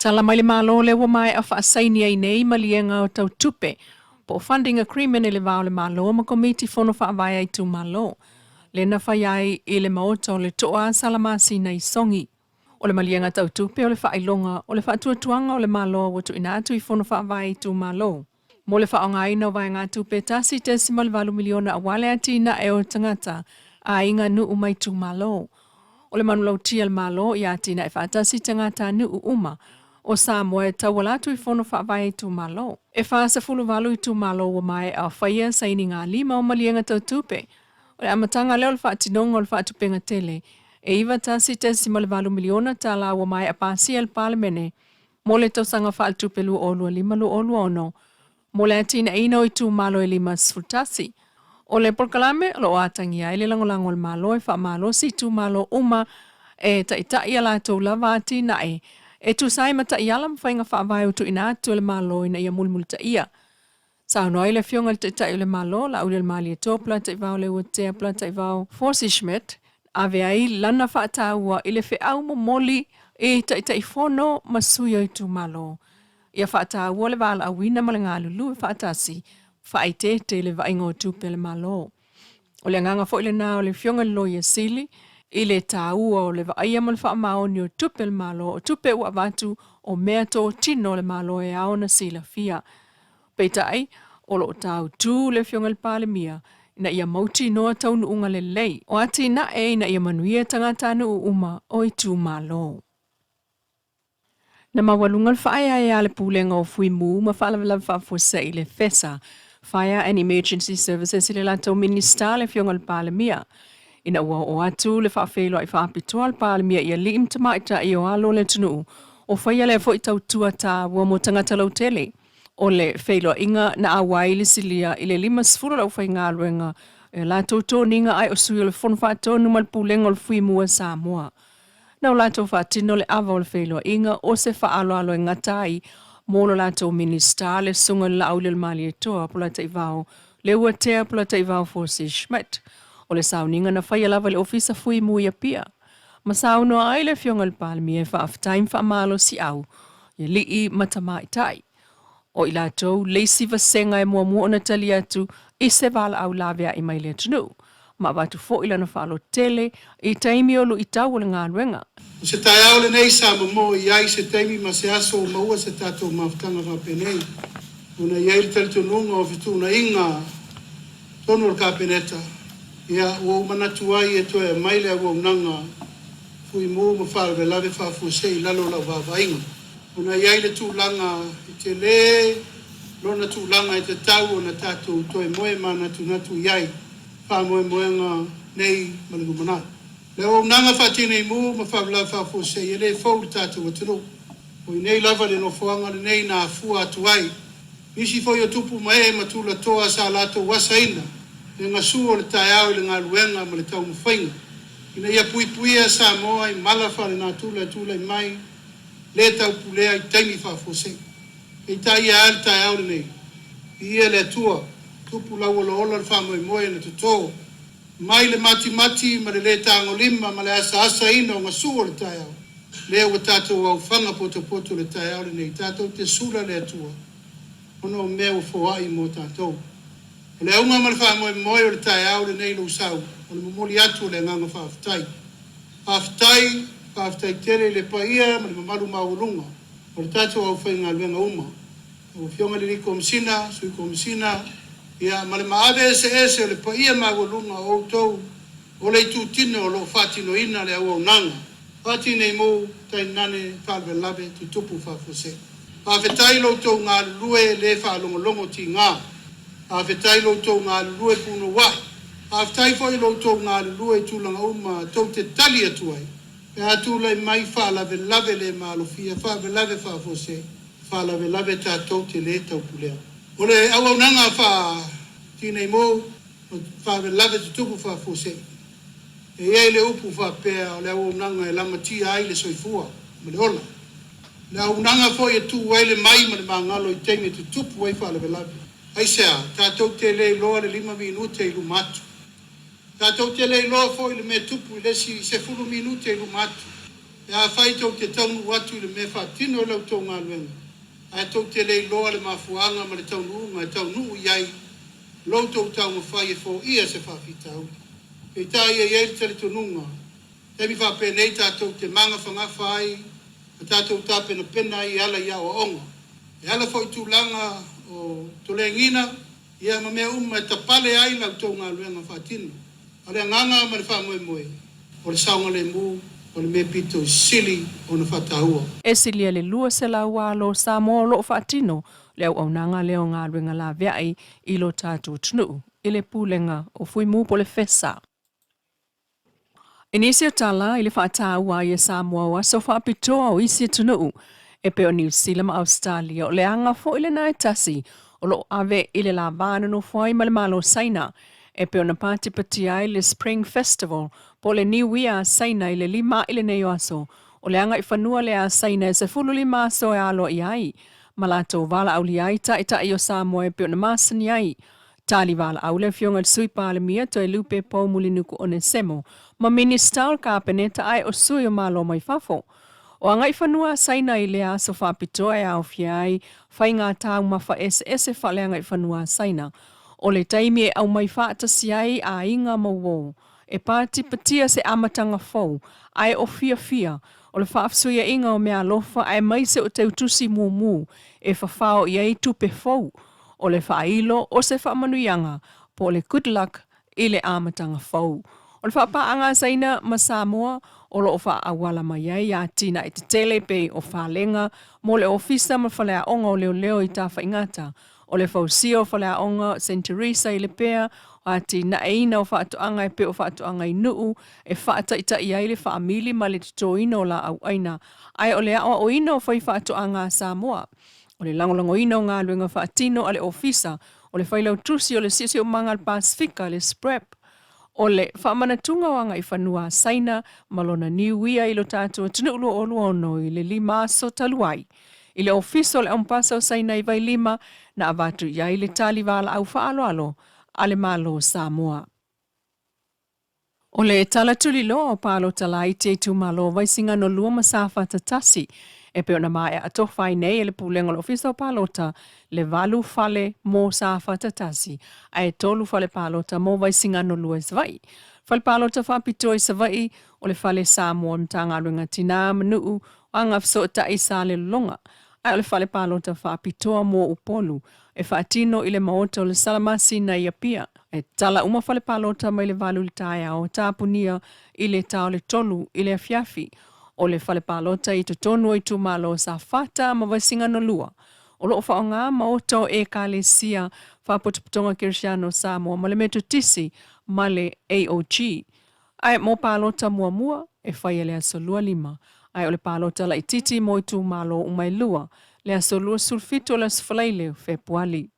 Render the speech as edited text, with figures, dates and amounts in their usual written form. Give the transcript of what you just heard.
Tala mai le Malo lea ua maea faasaini ai nei maliega tau tupe po o funding agreement i le va o le Malo ma Komiti Fono Faavae a Itumalo, lea na fai ai i le Maota o le Toa Salamasina i Sogi. O le maliega tau tupe o le faailoga o le faatuatuaga o le Malo ua tuuina atu i Fono Faavae a Itumalo mo le faaaogaina o vaegatupe $1.8 miliona aua le atinae o tagata, aiga, nuu ma itumalo. O le manulauti a le Malo ia atinae faatasi tagatanuu uma o Samoa e tauala atu i Fono Faavae a Itumalo. E 48 itumalo ua maea faia sainigalima o maliega tau tupe. O le amataga lea o le faatinoga o le faatupega tele e $91.8 miliona tala ua maea pasia e le Palemene mo le tausaga faaletupe 2025/2026 mo le atinaeina o itumalo e 51. O le polokalame o lo o atagia ai le lagolago a le Malo e faamalosi itumalo uma e taitai a latou lava atinae e tusa ai ma taiala ma faiga faavae ua tuuina atu e le Malo ina ia mulimulitaia. Saunoa ai le Afioga i le Taitai o le Malo, Laaulialemalietoa Polataivao Leuatea Polataivao Fosi Schmidt, ave ai lana faataua i le feau momoli i Taitaifono ma sui o itumalo. Ia faataua le valaauina ma le galulue faatasi, faaeteete i le vaaiga o tupe a le Malo. O le agaga foi lena o le Afioga i le Loia Sili i le taua o le vaaia ma le faamaoni o tupe a le Malo, o tupe ua avatu o mea totino a le Malo e ao ona silafia. Peitai, o lo o tautū le Afioga i le Palemia ina ia mautinoa taunuuga lelei o atinae ina ia manuia tagatanuu uma o itumalo. Na maualuga le faaeaea a le Pulega o Fuimu ma Faalavelave Faafuasei i le FESA, Fire and Emergency Services, i le latou Minisita le Afioga i le Palemia, ina ua oo atu le faafeiloai faapitoa a le Palemia i alii ma tamaitai o alo o le atunuu o faia lea foi tautua taua mo tagata lautele. O le feiloaiga na auai le silia i le 50 o le aufaigaluega e latou toniga ai o sui o le Fono Faatonu ma le Pulega o le Fuimu a Samoa. Na o latou faatino le ava o le feiloaiga o se faaaloalo e gata ai mo lo latou Minisita le Susuga i le Laaulialemalietoa Polataivao Leuatea Polataivao Fosi Schmidt. O le sauniga na faia lava i le Ofisa Fuimu i Apia ma saunoa ai le Afioga i le Palemia e faafetai ma faamalosiau i alii ma tamaitai o i latou le isi vasega e muamua ona tali atu i se valaau laveai mai le atunuu ma avatu foi lana faalototele i taimi o luitau o le galuega. O se taeao lenei sa momoo i ai se taimi ma se aso ua maua se tatou mafutaga faapenei, ona e i ai le talitonuga o fetuunaiga tonu o le Kapeneta, ia, ua ou manatu ai e toe aumai le auaunaga Fuimu ma faalavelave faafuasei i lalo o lau vaavaaiga, ona e i ai le tulaga e tele lona tulaga e tatau ona tatou toe moe manatunatu i ai faamoemoega nei ma le lumanai. Le auaunaga faatineimu ma faalavelave faafuasei e le fou i le tatou atunuu. O i nei lava le nofoaga lenei na afua atu ai nisi foi o tupu ma ee ma tulatoa sa latou asaina le gasu o le taeao i le galuega ma le taumafaiga ina ia puipuia Samoa i mala faalenatura e tulai mai le taupulea i taimi faafuasei. Peitai e a le taeao lenei? Viia le Atua, tupu lauolaola le faamoemoe na totō mai le matimati ma le lē tagolima ma le asaasaina o gasu o le taeao, lea ua tatou aufaga potopoto i le taeao lenei, tatou te sula le Atua ona o mea ua foai mo tatou. O le auga ma le faamoemoe o le taeao lenei lou sau, o le momoli atu o le agaga faafetai. Faafetai, faafetai tele i le paia ma le mamalu maualuga o le tatou aufaigaluega uma, lau Afioga i le Alii Komesina, Sui Komesina, ia, ma le maave eseese o le paia maualuga o outou o le itutino o lo o faatinoina le auaunaga faatineimu tainane faalavelave tutupu faafuasei. Faafetai lo outou galulue le faalogologo tiga. Faafetai lo outou galulue punouai. Faafetai foi lo outou galulue i tulaga uma tou te tali atu ai pe a tulai mai faalavelave le malofia, faalavelave faafuasei, faalavelave tatou te le taupulea. O le auaunaga faatineimu ma faalavelave tutupu faafuasei, e i ai le upu faapea o le auaunaga e lamatia ai le soifua ma le ola. O le auaunaga foi e tu ai le mai ma le magalo i taimi e tutupu ai faalavelave. Aisea? Tatou te le iloa le 5 minute i luma atu. Tatou te le iloa foi le mea tupu i le isi 10 minute i luma atu. Pe afai tou te taunuu atu i le mea e faatino e la outou galuega, ae tou te le iloa le mafuaaga ma le taunuuga e taunuu i ai lo outou taumafai e foia se faafitauli. Peitai e i ai le talitonuga, taimi faapenei tatou te magafagafa ai ma tatou tapenapena ai e ala i aoaoga, e ala foi i tulaga o toleagiga ia ma mea uma e tapale ai la outou galuega faatino. A o le agaga ma le faamoemoe, o le saogalemu o le mea pito i sili ona faataua. E silia le 200 alo o Samoa o lo o faatino le auaunaga lea o galuega laveai i lo tatou atunuu i le Pulega o Fuimu po o le FESA. I nisi o tala i le faataua ai e Samoa o aso faapitoa o isi atunuu e pei o Niu Sila ma Ausetalia, o le aga foi lena e tasi o lo o ave i le lava nonofo ai ma le Malo o Saina e pei ona patipatia ai le Spring Festival po o le Niuia a Saina i le 5 i lenei o aso o le agaifanua lea a Saina e 15 aso e aloaia ai ma latou valaaulia ai taitai o Samoa e pei ona masani ai. Tali valaau le Afioga i le Sui Palemia Toelupe Poumulinuku Onesemo ma Minisita o le Kapeneta ae o sui o Malo mai fafo. O agaifanua a Saina i lea aso faapitoa e aofia ai faiga taumafa eseese faaleagaifanua a Saina. O le taimi e aumai faatasi ai aiga ma uo e patipatia se amataga fou ae o fiafia o le faafesuiaiga o meaalofa aemaise o teutusi mumu e fafao i ai tupe fou o le faailo o se faamanuiaga po o le good luck i le amataga fou. O le faapaaga a Saina ma Samoa o lo o faaauala mai ai atinae tetele pei o falega mo le Ofisa ma Faleaoga o Leoleo i Tafaigata, o le fausia o Faleaoga Saint Teresa i Lepea, o atinaeina o faatoaga e pei o faatoaga i Nuu e faataitai ai le faamili ma le totoina o laau aina, ae o le aoaoina o faifaatoaga a Samoa. O le lagolagoina o galuega faatino a le Ofisa o le Failautusi o le Siosiomaga a le Pasefika, le SPREP, o le faamanatuga o agaifanua a Saina ma lona Niuia i lo tatou atunuu 2026 i le 5 aso talu ai. I le Ofisa o le Aumapasa o Saina i Vailima na avatu i ai le tali valaau faaaloalo a le Malo o Samoa. O le tala tuliloa o palota laiti a itumalo o Vaisigano 2 ma Safata 1 e pei ona maea atofa ai nei e le Pulega o le Ofisa o Palota le 8 fale mo Safata 1 ae 3 fale palota mo Vaisigano 2 i Savaii. Fale palota faapitoa i Savaii o le Fale Samoa o le Matagaluega Tinā ma Nuu o Agafesootai i Salelologa ae o le fale palota faapitoa mo Upolu e faatino i le Maota o le Salamasina i Apia. E tala uma fale palota mai le 8 i le taeao, tapunia i le ta o le 3 i le afiafi. O le fale palota i totonu o itumalo o Safata ma Vaisigano 2 o lo o faaaoga maota o Ekalesia Faapotopotoga Kerisiano o Samoa ma le Metotisi ma le AOG. Ae mo palota muamua, e faia le aso 25, ae o le palota laitiiti mo itumalo uma e lua, le aso 27 o le Aso Faraile o Fepuali.